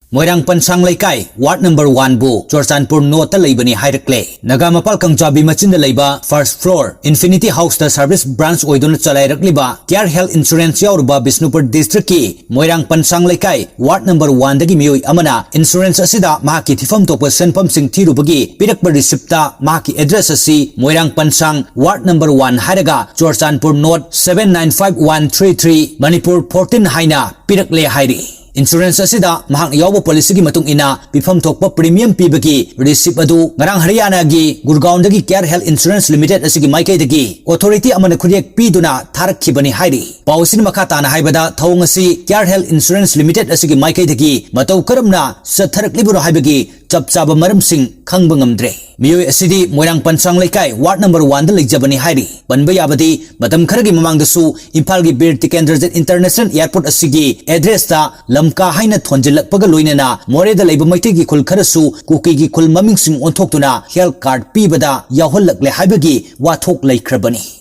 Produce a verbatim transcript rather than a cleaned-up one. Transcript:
ꯃꯣꯏꯔꯥꯡ ꯄꯟꯁꯥꯡ ꯂꯩꯀꯥꯏ, ward number one ꯕꯨ Churachandpur North ꯇ ꯂꯩꯕꯅꯤ ꯍꯥꯏꯔꯛꯂꯦ꯫ ꯅꯥꯒꯥ ꯃꯄꯥꯜ ꯀꯪꯆꯥꯕꯤ ꯃꯆꯤꯟꯗ ꯂꯩꯕ first floor Infinity House ꯇ service branch ꯑꯣꯏꯗꯨꯅ ꯆꯂꯥꯏꯔꯛꯂꯤꯕ Care Health Insurance ꯌꯥꯎꯔꯕ ꯕꯤꯁꯅꯨꯄꯨꯔ district ꯀꯤ ꯃꯣꯏꯔꯥꯡ ꯄꯟꯁꯥꯡ ꯂꯩꯀꯥꯏ, ward number one ꯗꯒꯤ ꯃꯤꯑꯣꯏ ꯑꯃꯅ insurance ꯑꯁꯤꯗ ꯃꯍꯥꯛꯀꯤ ꯊꯤꯐꯝ ꯊꯣꯛꯄ ꯁꯦꯟꯐꯝꯁꯤꯡ ꯊꯤꯔꯨꯕꯒꯤ ꯄꯤꯔꯛꯄ receipt ꯇ ꯃꯍꯥꯛꯀꯤ address ꯑꯁꯤ ꯃꯣꯏꯔꯥꯡ ꯄꯟꯁꯥꯡ, ward number one ꯍꯥꯏꯔꯒ Churachandpur North seven nine five one three three, Manipur fourteen ꯍꯥꯏꯅ ꯄꯤꯔꯛꯂꯦ ꯍꯥꯏꯔꯤ꯫ Insurance ꯑꯁꯤꯗ ꯃꯍꯥꯛ ꯌꯥꯎꯕ policy ꯒꯤ ꯃꯇꯨꯡ ꯏꯟꯅ ꯄꯤꯐꯝ ꯊꯣꯛꯄ premium ꯄꯤꯕꯒꯤ receipt ꯑꯗꯨ ꯉꯔꯥꯡ ꯍꯔꯤꯌꯥꯅꯥꯒꯤ ꯒꯨꯔꯒꯥꯎꯟꯗꯒꯤ Care Health Insurance Limited ꯑꯁꯤꯒꯤ ꯃꯥꯏꯀꯩꯗꯒꯤ authority ꯑꯃꯅ ꯈꯨꯠꯌꯦꯛ ꯄꯤꯗꯨꯅ ꯊꯥꯔꯛꯈꯤꯕꯅꯤ ꯍꯥꯏꯔꯤ꯫ ꯄꯥꯎ ꯑꯁꯤꯅ ꯃꯈꯥ ꯇꯥꯅ ꯍꯥꯏꯕꯗ, ꯊꯧꯑꯣꯡ ꯑꯁꯤ Care Health Insurance Limited ꯑꯁꯤꯒꯤ ꯃꯥꯏꯀꯩꯗꯒꯤ ꯃꯇꯧ ꯀꯔꯝꯅ ꯆꯠꯊꯔꯛꯂꯤꯕꯅꯣ ꯍꯥꯏꯕꯒꯤ ꯆꯞ ꯆꯥꯕ ꯃꯔꯝꯁꯤꯡ ꯈꯪꯕ ꯉꯝꯗ꯭ꯔꯦ꯫ ꯃꯤꯑꯣꯏ ꯑꯁꯤꯗꯤ ꯃꯣꯏꯔꯥꯡ ꯄꯟꯁꯥꯡ ꯂꯩꯀꯥꯏ, ward number one ꯗ ꯂꯩꯖꯕꯅꯤ ꯍꯥꯏꯔꯤ꯫ ꯄꯟꯕ ꯌꯥꯕꯗꯤ, ꯃꯇꯝ ꯈꯔꯒꯤ ꯃꯃꯥꯡꯗꯁꯨ ꯏꯝꯐꯥꯜꯒꯤ ꯕꯤꯔ ꯇꯤꯀꯦꯟꯗ꯭ꯔꯖꯤꯠ International Airport ꯑꯁꯤꯒꯤ address ꯇ ꯂꯝꯀꯥ ꯍꯥꯏꯅ ꯊꯣꯟꯖꯤꯜꯂꯛꯄꯒ ꯂꯣꯏꯅꯅ ꯃꯣꯔꯦꯗ ꯂꯩꯕ ꯃꯩꯇꯩꯒꯤ ꯈꯨꯜ ꯈꯔꯁꯨ ꯀꯨꯀꯤꯒꯤ ꯈꯨꯜ ꯃꯃꯤꯡꯁꯤꯡ ꯑꯣꯟꯊꯣꯛꯇꯨꯅ health card ꯄꯤꯕꯗ ꯌꯥꯎꯍꯜꯂꯛꯂꯦ ꯍꯥꯏꯕꯒꯤ ꯋꯥꯊꯣꯛ ꯂꯩꯈ꯭ꯔꯕꯅꯤ꯫